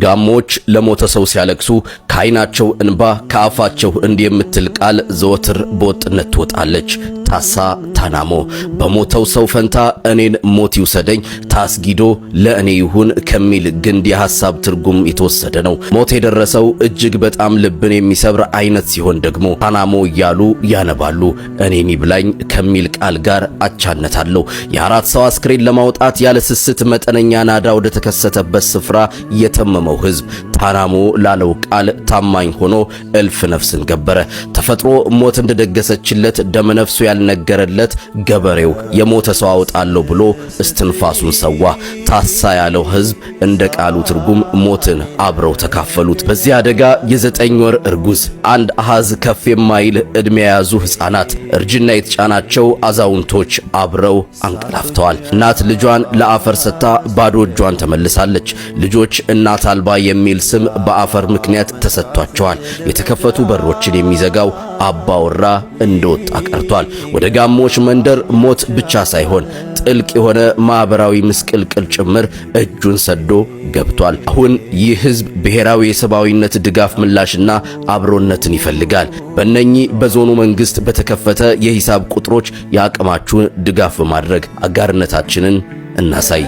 ጋሞች ለሞተ ሰው ሲያለቅሱ ከዓይናቸው እንባ፣ ከአፋቸው እንዲህ የምትል ቃል ዘወትር በወጥነት ትወጣለች። ታሳ ታናሞ፣ በሞተው ሰው ፈንታ እኔን ሞት ይውሰደኝ፣ ታስጊዶ ለእኔ ይሁን ከሚል ግንድ የሐሳብ ትርጉም የተወሰደ ነው። ሞት የደረሰው እጅግ በጣም ልብን የሚሰብር አይነት ሲሆን ደግሞ ታናሞ እያሉ ያነባሉ። እኔን ይብላኝ ከሚል ቃል ጋር አቻነት አለው። የአራት ሰው አስክሬን ለማውጣት ያለ ስስት መጠነኛ ናዳ ወደ ተከሰተበት ስፍራ የተመመው ህዝብ ታናሞ ላለው ቃል ታማኝ ሆኖ እልፍ ነፍስን ገበረ። ተፈጥሮ ሞት እንደደገሰችለት ደመነፍሱ ያልነገረለት ገበሬው የሞተ ሰው አውጣለሁ ብሎ እስትንፋሱን ሰዋ። ታሳ ያለው ህዝብ እንደ ቃሉ ትርጉም ሞትን አብረው ተካፈሉት። በዚህ አደጋ የ9 ወር እርጉዝ፣ አንድ አሃዝ ከፍ የማይል ዕድሜ የያዙ ሕፃናት፣ እርጅና የተጫናቸው አዛውንቶች አብረው አንቀላፍተዋል። እናት ልጇን ለአፈር ሰጥታ ባዶ እጇን ተመልሳለች። ልጆች እናት አልባ የሚል ስም በአፈር ምክንያት ተሰጥቷቸዋል። የተከፈቱ በሮችን የሚዘጋው አባወራ እንደወጣ ቀርቷል። ወደ ጋሞች መንደር ሞት ብቻ ሳይሆን ጥልቅ የሆነ ማህበራዊ ምስቅልቅል ጭምር እጁን ሰዶ ገብቷል። አሁን ይህ ህዝብ ብሔራዊ የሰብአዊነት ድጋፍ ምላሽና አብሮነትን ይፈልጋል። በእነኚህ በዞኑ መንግስት በተከፈተ የሂሳብ ቁጥሮች የአቅማችሁን ድጋፍ በማድረግ አጋርነታችንን እናሳይ።